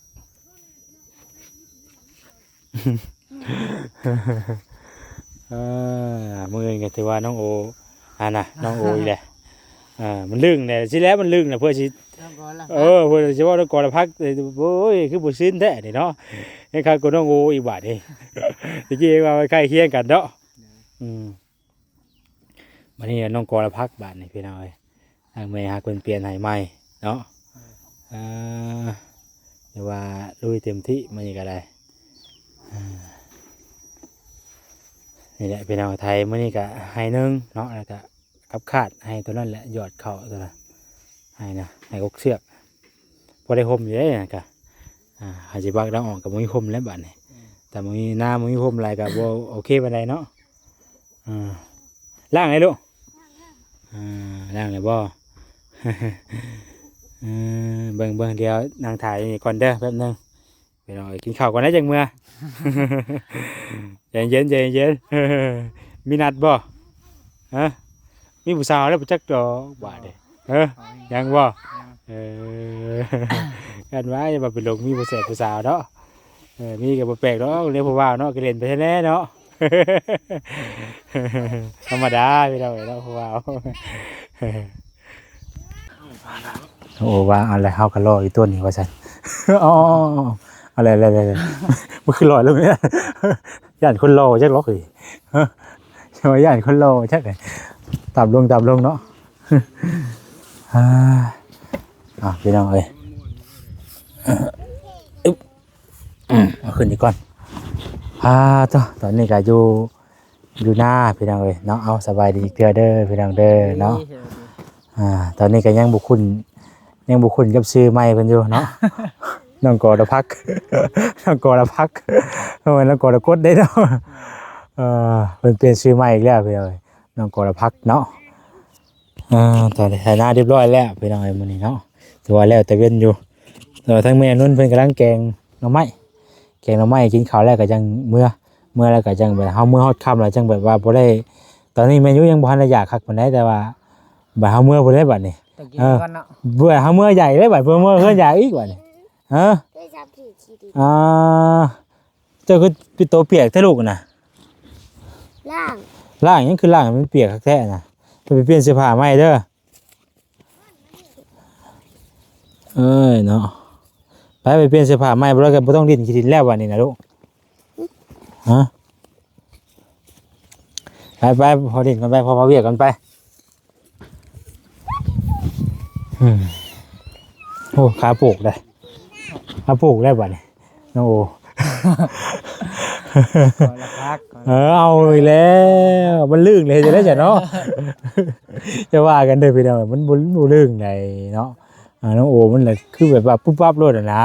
ເອີ ມື້ອື່ນກໍຖືວ່ານ້ອງໂອ ອັນນະ ນ້ອງໂອອີກແຫຼະ. ເອີ ມັນລຶ້ງແຫຼະ ຊິແລ້ວມັນລຶ້ງແຫຼະ ເພື່ອຊິ ນ້ອງກໍລະ ເອີ ເພື່ອຊິເວົ້ານຳກໍລະພັກ. ໂອ້ຍ ຄືບໍ່ຊິນແທ້ນີ້ເນາະ ຍັງຄັກກວ່ານ້ອງໂອອີກບາດນີ້. ຕະກີ້ວ່າໃກ້ຄຽງກັນເນາະ. ອືມ ບາດນີ້ນ້ອງກໍລະພັກບາດນີ້ ພີ່ນ້ອງເອີຍ. ທາງແມ່ຮັກເພິ່ນປ່ຽນໃຫ້ໃໝ່ເນາະ. ເອີ ເອີ ຖືວ່າລຸຍເຕັມທີ່ມື້ນີ້ກໍໄດ້. ເອີ ນີ້ແຫຼະພີ່ນ້ອງ ໄຖມື້ນີ້ກໍໄຮ່ໜຶ່ງເນາະ ແລ້ວກໍກັບຄາດໄຮ່ຕົວນັ້ນແຫຼະ ຢອດເຂົ້າຕົວນັ້ນ ໄຮ່ນະ ໄຮ່ກົກເຊືອກ ພໍໄດ້ຮົ່ມຢູ່ເດ້ນະກະ. ອ່າ ຫາຊິບັກດັງອອກກໍບໍ່ມີຮົ່ມແລ້ວບາດນີ້. ອືມ ແຕ່ບໍ່ມີນ້ຳ ບໍ່ມີຮົ່ມຫຼາຍກໍບໍ່ໂອເຄປານໃດເນາະ. ອ່າ ລ້າງໃຫ້ລູກ ອ່າ ລ້າງແລ້ວບໍ່? ເອີ ເບິ່ງໆ ດຽວນັ່ງຖ້າຢູ່ນີ້ກ່ອນເດີ ແປັບໜຶ່ງ. ພີ່ນ້ອງເອີຍ ກິນເຂົ້າກ່ອນນະ ຈັ່ງເມືອ. ໃຈເຢັນ ໃຈເຢັນ. ມີນັດບໍ່? ຮະ? ມີຜູ້ສາວແລ້ວບໍ່ຈັກດອກບາດນີ້. ເອີ ຍັງບໍ່? ຍັງ. ເອີ ຢ້ານວ່າ ຢ່າວ່າໄປຫຼົງມີຜູ້ແສບຜູ້ສາວເນາະ. ເອີ ມີກໍບໍ່ແປກດອກ ເລື່ອງຜູ້ບ່າວເນາະ ກໍຫຼິ້ນໄປແທ້ແນ່ເນາະ. ທຳມະດາພີ່ນ້ອງເອີຍເນາະ ຜູ້ບ່າວ. ໂອ້ ວ່າເອົາແຫຼະ ເຮົາກໍລໍຢູ່ຕົ້ນນີ້ວ່າຊັ້ນ. ອໍ ເອົາແຫຼະ ເອົາແຫຼະ ເອົາແຫຼະ ມັນຄືລອຍລົງນີ້ ຢ້ານຄົນລໍຈັກຫຼອກເອີຍ. ຮະ? ຢ່າວ່າຢ້ານຄົນລໍຈັກ ຕ່ຳລົງ ຕ່ຳລົງເນາະ. ອ່າ ອ່າ ພີ່ນ້ອງເອີຍ ອຶບ ອືມ ເອົາຂຶ້ນອີກກ່ອນ. ອ່າ ໂທ້ ຕອນນີ້ກໍຢູ່ ຢູ່ນາພີ່ນ້ອງເອີຍເນາະ. ເອົາ ສະບາຍດີອີກເທື່ອເດີພີ່ນ້ອງເດີເນາະ. ອ່າ ຕອນນີ້ກໍຍັງບໍ່ຄຸ້ນ ຍັງບໍ່ຄຸ້ນກັບຊື່ໃໝ່ເພິ່ນຢູ່ເນາະ. ນ້ອງກໍລະພັກ ນ້ອງກໍລະພັກ ບໍ່ແມ່ນນ້ອງກໍລະກົດເດ້ເນາະ. ເອີ ເພິ່ນປ່ຽນຊື່ໃໝ່ອີກແລ້ວພີ່ນ້ອງເອີຍ ນ້ອງກໍລະພັກເນາະ. ອ່າ ຕອນນີ້ໄຖນາຮຽບຮ້ອຍແລ້ວພີ່ນ້ອງເອີຍ ມື້ນີ້ເນາະ ຖືວ່າແລ້ວແຕ່ເວັນຢູ່. ແຕ່ວ່າທາງແມ່ນຸນເພິ່ນກຳລັງແກງໜໍ່ໄມ້ ແກງໜໍ່ໄມ້ ກິນເຂົ້າແລ້ວກໍຈັ່ງເມືອ ເມືອແລ້ວກໍຈັ່ງແບບ ເຮົາເມືອຮອດຄ່ຳແລ້ວຈັ່ງແບບວ່າບໍ່ໄດ້ ຕອນນີ້ແມ່ນຢູ່ຍັງບໍ່ທັນໄດ້ຢາກຄັກປານໃດ ແຕ່ວ່າບາດເຮົາເມືອພຸ້ນແຫຼະບາດນີ້. ຕ້ອງກິນ ເອີ ກ່ອນເນາະ ບາດເຮົາເມືອໃຫຍ່ເດ້ບາດ ເພື່ອເມືອເຮືອນຢາກອີກບາດນີ້. ຮະ? ອ່າ ເຈົ້າຄືເປັນໂຕປຽກແທ້ລູກນະ? ລ້າງ ລ້າງ ຫຍັງຄືລ້າງໃຫ້ມັນປຽກຄັກແທ້ນະ? ໄປປ່ຽນເສື້ອຜ້າໃໝ່ເດີ. ເອີຍເນາະ ໄປ ໄປປ່ຽນເສື້ອຜ້າໃໝ່ ບໍ່ແລ້ວກໍບໍ່ຕ້ອງຫຼິ້ນຂີ້ດິນແລ້ວບາດນີ້ນະລູກ. ຮະ? ໄປໆ ພໍຫຼິ້ນກ່ອນໄປ ພໍເຮັດວຽກກ່ອນໄປ. ອືມ ໂອ້ ຂາປູກໄດ໋ ຂາປູກໄດ້ບາດນີ້ ນ້ອງໂອ. ເອີ ເອົາອີກແລ້ວ ມັນລຶ້ງເລີຍ ເຮັດຈັ່ງໃດຊັ້ນເນາະ? ຢ່າວ່າກັນເດີພີ່ນ້ອງ ມັນບໍ່ ບໍ່ລຶ້ງໃດເນາະ. ອ່າ ນ້ອງໂອມັນລະຄືແບບວ່າປຸບປັບໂລດຫັ້ນນະ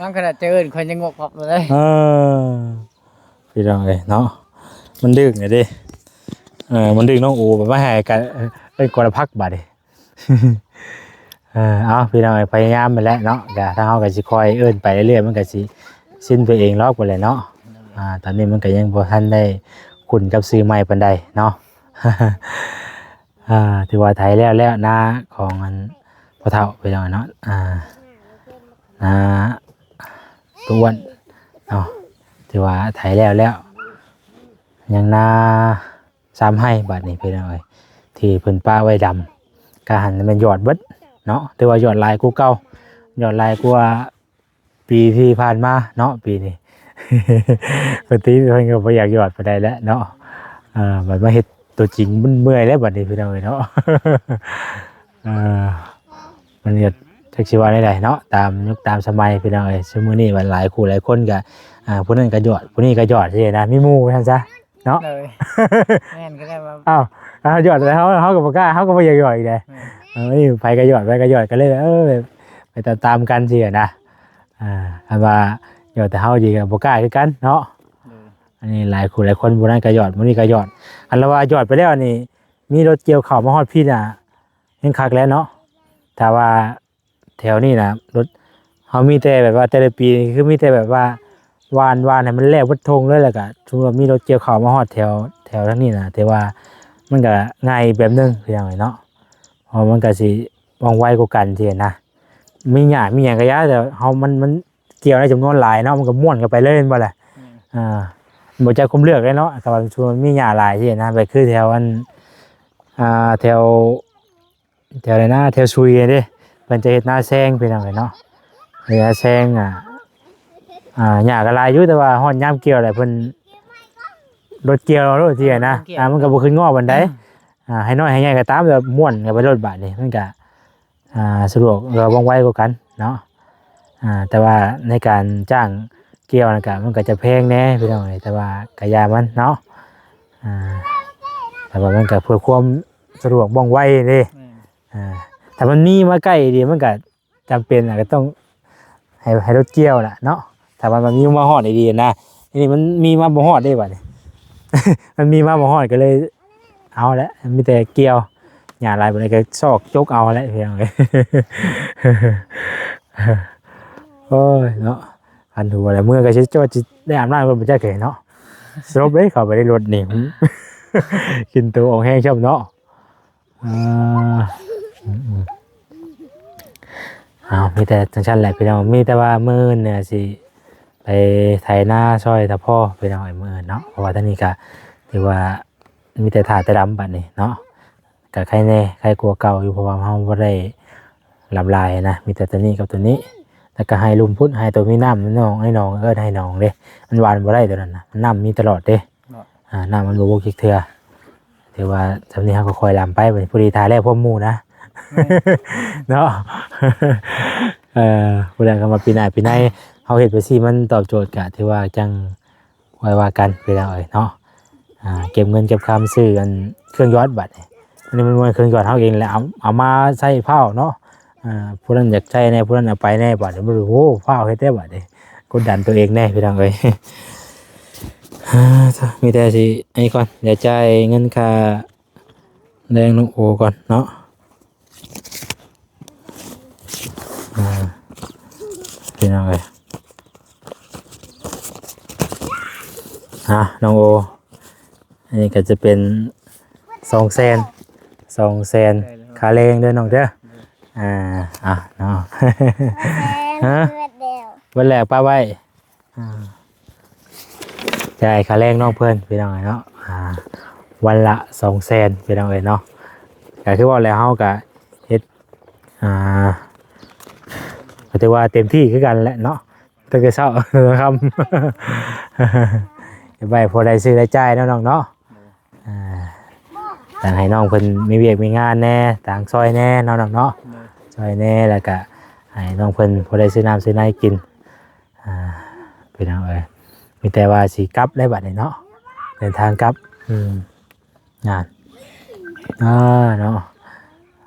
ບາງຂະໜາດຈະເອີ້ນຂ້ອຍຍັງງອກພັບເລີຍ. ເອີ ພີ່ນ້ອງເອີຍເນາະ ມັນດຶງແລ້ວເດ້. ເອີ ມັນດຶງນ້ອງໂອໄປໃຫ້ກັນ ເອີ້ນກໍລະພັກບາດນີ້. ເອີ ເອົາ ພີ່ນ້ອງເອີຍ ພະຍາຍາມຫັ້ນແຫຼະເນາະ ກະທາງເຮົາກະຊິຄອຍເອີ້ນໄປເລື້ອຍໆ ມັນກະຊິຊິນໄປເອງດອກພຸ້ນແຫຼະເນາະ. ອ່າ ຕອນນີ້ມັນກະຍັງບໍ່ທັນໄດ້ຄຸ້ນກັບຊື່ໃໝ່ປານໃດເນາະ. ອ່າ ຖືວ່າໄຖແລ້ວແລ້ວ ນາຂອງອັນພໍ່ເຖົ້າ ພີ່ນ້ອງເນາະ ອ່າ ນາຕາອ້ວນເນາະ ຖືວ່າໄຖແລ້ວແລ້ວ ຍັງນາສາມໄຮ່ບາດນີ້ ພີ່ນ້ອງເອີຍ ທີ່ເພິ່ນປະໄວ້ດຳ ກະຫັ້ນແມ່ນຢອດເບິດເນາະ ຖືວ່າຢອດຫຼາຍກວ່າເກົ່າ ຢອດຫຼາຍກວ່າ ປີທີ່ຜ່ານມາເນາະ ປີນີ້ ປົກກະຕິເພິ່ນກໍບໍ່ຢາກຢອດປານໃດແຫຼະເນາະ. ເອີ ບັດມາເຮັດຕົວຈິງມັນເມື່ອຍແລ້ວບັດນີ້ ພີ່ນ້ອງເອີຍເນາະ. ເອີ ມັນກໍຈັກຊິວ່າແນວໃດເນາະ ຕາມຍຸກຕາມສະໄໝ ພີ່ນ້ອງເອີຍ. ຊຸມມື້ນີ້ບັດຫຼາຍຄູ່ຫຼາຍຄົນກໍ ອ່າ ຜູ້ນັ້ນກໍຢອດ ຜູ້ນີ້ກໍຢອດ ຊີ້ນະ ມີໝູ່ວ່າຊັ້ນຊະ. ເນາະ ໂດຍ ແມ່ນ ກໍໄດ້ວ່າ ອ້າວ ເຮົາຢອດແລ້ວ ເຮົາ ເຮົາກໍບໍ່ກ້າ ເຮົາກໍບໍ່ຢາກຢອດອີກເດ້. ແມ່ນ ເອີ ໃຜກໍຢອດ ໃຜກໍຢອດ ກໍເລີຍ ເອີ ໄປຕາມໆກັນຊີ້ນະ. ອ່າ ຄັນວ່າຢອດແຕ່ເຮົາອີກກໍບໍ່ກ້າຄືກັນເນາະ. ໂດຍ ອັນນີ້ຫຼາຍຄູ່ຫຼາຍຄົນ ຜູ້ນັ້ນກໍຢອດ ຜູ້ນີ້ກໍຢອດ ອັນລະວ່າຢອດໄປແລ້ວນີ້ ມີລົດກ່ຽວເຂົ້າມາຮອດພີ້ນະ ແຮ່ງຄັກແລ້ວເນາະ. ຖ້າວ່າ ແຖວນີ້ນະ ລົດເຮົາມີແຕ່ແບບວ່າແຕ່ລະປີນີ້ ຄືມີແຕ່ແບບວ່າຫວ່ານ ຫວ່ານໃຫ້ມັນແລ້ວເບິດທົ່ງເລີຍ ແລ້ວກະສົມມຸດວ່າມີລົດກ່ຽວເຂົ້າມາຮອດແຖວ ແຖວທາງນີ້ນະ ແຕ່ວ່າມັນກະງ່າຍອີກແບບໜຶ່ງ ພີ່ນ້ອງເອີຍເນາະ. ເພາະມັນກະຊິວ່ອງໄວກວ່າກັນຊີ້ນະ ມີຫຍ້າມີຫຍັງກະຢ່າ ແຕ່ເຮົາ ມັນ ມັນກ່ຽວໃນຈຳນວນຫຼາຍເນາະ ມັນກະມ້ວນກັນໄປເລີຍ ແມ່ນບໍ່ລະ? ແມ່ນ ອ່າ ບໍ່ຈັກຄວາມເລືອກເດ້ເນາະ ແຕ່ວ່າມັນມີຫຍ້າຫຼາຍຊີ້ນະ ແບບຄືແຖວອັນ ອ່າ ແຖວ ແຖວໃດນະ ແຖວຊຸຍເດ້ ເພິ່ນຈະເຮັດນາແຊງ ພີ່ນ້ອງເອີຍເນາະ ເຮັດນາແຊງ ອ່າ ອ່າ ຫຍ້າກໍຫຼາຍຢູ່ ແຕ່ວ່າຮອດຍາມກ່ຽວແລ້ວ ເພິ່ນລົດກ່ຽວເອົາໂລດຊີ້ນະ ມັນກໍບໍ່ຂຶ້ນງອກປານໃດ ອ່າ ໃຫ້ນ້ອຍໃຫ້ໃຫຍ່ກໍຕາມ ແບບມ່ວນກັນໄປໂລດ ບາດນີ້ມັນກໍ ອ່າ ສະດວກ ແລ້ວວ່ອງໄວກວ່າກັນເນາະ ອ່າ ແຕ່ວ່າໃນການຈ້າງກ່ຽວນັ້ນກະ ມັນກໍຈະແພງແດ່ພີ່ນ້ອງເອີຍ ແຕ່ວ່າກໍຢ່າມັນເນາະ ອ່າ ແຕ່ວ່າມັນກໍເພື່ອຄວາມສະດວກວ່ອງໄວເດ້ ແມ່ນ ອ່າ ຖ້າມັນມີມາໃກ້ດີ ມັນກໍຈຳເປັນ ກໍຕ້ອງໃຫ້ ໃຫ້ລົດກ່ຽວລະເນາະ ຖ້າວ່າມັນມີມາຮອດດີໆນະ ອັນນີ້ມັນມີມາບໍ່ຮອດເດ້ບາດນີ້ ມັນມີມາບໍ່ຮອດກໍເລີຍ ເອົາແຫຼະ ມີແຕ່ກ່ຽວ ຫຍ້າຫຼາຍປານໃດກໍຊອກຈົກເອົາແຫຼະ ພີ່ນ້ອງເອີຍ ໂອ້ຍເນາະ ຄັນຫົວແລ້ວ ເມື່ອກໍຊິຈອດ ຊິໄດ້ອາບນ້ຳກ່ອນບໍ່ຈັກເລີຍເນາະ ສະຫຼົບເດ້ ເຂົ້າໄປໃນລົດນີ້ ກິນໂຕອອກແຮງຊ້ຳເນາະ ອ່າ ອືມໆ ເອົາ ມີແຕ່ຈັ່ງຊັ້ນແຫຼະພີ່ນ້ອງ ມີແຕ່ວ່າມື້ອື່ນນີ້ຊິໄປໄຖນາຊ່ອຍຕາພໍ່ ພີ່ນ້ອງເອີຍ ມື້ອື່ນເນາະ ເພາະວ່າທາງນີ້ກໍຖືວ່າ ມີແຕ່ຖ້າແຕ່ດຳບາດນີ້ເນາະ ກໍໄຄແດ່ ໄຄກວ່າເກົ່າຢູ່ ເພາະວ່າເຮົາບໍ່ໄດ້ລຳລາຍນະ ມີແຕ່ໂຕນີ້ກັບໂຕນີ້ ແລ້ວກໍໄຮ່ລຸ່ມພຸ້ນ ໄຮ່ໂຕມີນ້ຳ ນ້ອງ ໄຮ່ໜອງ ເອີ້ນໄຮ່ໜອງເດ້ ມັນຫວ່ານບໍ່ໄດ້ໂຕນັ້ນນະ ນ້ຳມີຕະຫຼອດເດ້ ເນາະ ອ່າ ນ້ຳມັນບໍ່ບົກຈັກເທື່ອ ຖືວ່າຊ່ຳນີ້ເຮົາກໍຄ່ອຍລຳໄປ ພໍດີຖ້າແລ້ວພ້ອມໝູ່ນະ ແມ່ນ ເນາະ ເອີ ຜູ້ໃດກໍມາປີໜ້າປີໃນ ເຮົາເຮັດໄປຊີ້ ມັນຕອບໂຈດ ກໍຖືວ່າຈັ່ງ ຄ່ອຍວ່າກັນພີ່ນ້ອງເອີຍເນາະ ອ່າ ເກັບເງິນເກັບຄຳຊື້ອັນເຄື່ອງຢອດບາດນີ້ ອັນນີ້ມັນບໍ່ແມ່ນເຄື່ອງຢອດເຮົາເອງແຫຼະ ເອົາ ເອົາມາໃຊ້ພ້າວເນາະ ອ່າ ຜູ້ນັ້ນຢາກໃຊ້ແດ່ ຜູ້ນັ້ນເອົາໄປແດ່ ບາດນີ້ ໂອ້ ພ້າວເຮັດແດ່ບາດນີ້ ກົດດັນຕົວເອງແດ່ພີ່ນ້ອງເອີຍ ອ່າ ມີແຕ່ຊິ ອັນນີ້ກ່ອນ ດຽວຈ່າຍເງິນຄ່າແຮງນ້ອງໂອກ່ອນເນາະ. ອ່າ ພີ່ນ້ອງເອີຍ ອ່າ ນ້ອງໂອ ອັນນີ້ກໍຈະເປັນສອງແສນ ສອງແສນ ຄ່າແຮງເດີນ້ອງເດີ ອ່າ ອ່າ ເນາະ ຮະ ເບິດແລ້ວ ເບິດແລ້ວ ປະໄວ້ ອ່າ ຈ່າຍຄ່າແຮງນ້ອງເພິ່ນພີ່ນ້ອງເອີຍເນາະ ອ່າ ວັນລະສອງແສນພີ່ນ້ອງເອີຍເນາະ ກໍຄືເວົ້າແລ້ວເຮົາກໍເຮັດ ອ່າ ກໍຖືວ່າເຕັມທີ່ຄືກັນແຫຼະເນາະ ຕັ້ງແຕ່ເຊົ້າຮອດຄ່ຳ ເກັບໄວ້ພໍໄດ້ຊື້ໄດ້ຈ່າຍເນາະນ້ອງເນາະ ອ່າ ຕ້ອງໃຫ້ນ້ອງເພິ່ນມີວຽກມີງານແດ່ ຕ່າງຊ່ອຍແດ່ເນາະນ້ອງເນາະ ໂດຍ ຊ່ອຍແດ່ ແລ້ວກະໃຫ້ນ້ອງເພິ່ນພໍໄດ້ຊື້ນ້ຳຊື້ໃນກິນ ອ່າ ພີ່ນ້ອງເອີຍ ມີແຕ່ວ່າຊິກັບແລ້ວບັດນີ້ເນາະ ເດີນທາງກັບ ອືມ ງານ ອ່າ ເນາະ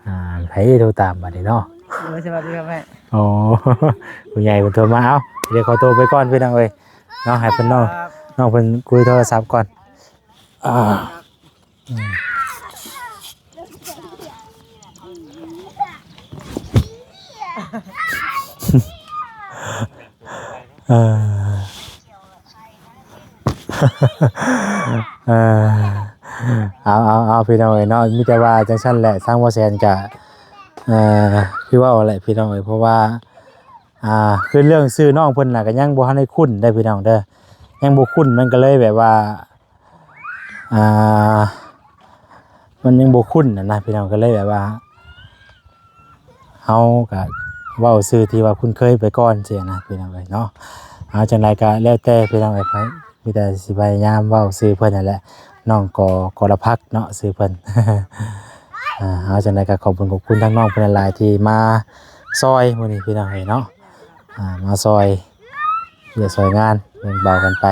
ອ່າ ໃຜໂທຕາມບັດນີ້ເນາະ ໂດຍ ສະຫວັດດີຄັບແມ່ ໂອ້ ຜູ້ໃຫຍ່ເພິ່ນໂທມາ ເອົ້າ ດຽວຂໍໂຕໄປກ່ອນພີ່ນ້ອງເອີຍເນາະ ໃຫ້ເພິ່ນເນາະ ຄັບ ນ້ອງເພິ່ນຄຸຍໂທລະສັບກ່ອນ ອ່າ ອືມ ເອີ ເອີ ເອົາ ເອົາ ເອົາ ພີ່ນ້ອງເອີຍເນາະ ມີແຕ່ວ່າຈັ່ງຊັ້ນແຫຼະ ທາງບໍ່ແສນກະ ເອີ ຄືເວົ້າແຫຼະພີ່ນ້ອງເອີຍ ເພາະວ່າ ອ່າ ຄືເລື່ອງຊື່ນ້ອງເພິ່ນນະ ກໍຍັງບໍ່ທັນໄດ້ຄຸ້ນເດ້ພີ່ນ້ອງເດີ ຍັງບໍ່ຄຸ້ນ ມັນກໍເລີຍແບບວ່າ ອ່າ ມັນຍັງບໍ່ຄຸ້ນນະ ພີ່ນ້ອງ ກໍເລີຍແບບວ່າ ເຮົາກໍເວົ້າຊື່ທີ່ວ່າຄຸ້ນເຄີຍໄປກ່ອນຊີ້ນະ ພີ່ນ້ອງເອີຍເນາະ ເອົາ ຈັ່ງໃດກໍແລ້ວແຕ່ພີ່ນ້ອງເອີຍ ມີແຕ່ຊິພະຍາຍາມເວົ້າຊື່ເພິ່ນນັ້ນແຫຼະ ນ້ອງກໍ ກໍລະພັກເນາະ ຊື່ເພິ່ນ ອ່າ ເອົາ ຈັ່ງໃດກໍຂອບຄຸນ ຂອບຄຸນທາງນ້ອງເພິ່ນຫຼາຍໆ ທີ່ມາຊ່ອຍມື້ນີ້ພີ່ນ້ອງເອີຍເນາະ ອ່າ ມາຊ່ອຍວຽກຊ່ອຍງານ ແບ່ງເບົາກັນໄປ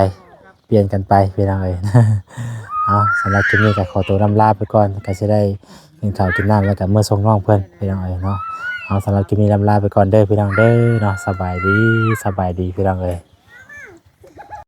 ປ່ຽນກັນໄປພີ່ນ້ອງເອີຍ ເອົາ ສຳລັບຄລິບນີ້ກໍຂໍຕົວລ່ຳລາໄປກ່ອນ ກໍຊິໄດ້ກິນເຂົ້າກິນນ້ຳ ແລ້ວກໍເມືອສົ່ງນ້ອງເພິ່ນພີ່ນ້ອງເອີຍເນາະ ເອົາ ສຳລັບຄລິບນີ້ລ່ຳລາໄປກ່ອນເດີພີ່ນ້ອງເດີເນາະ ສະບາຍດີ ສະບາຍດີພີ່ນ້ອງເອີຍ.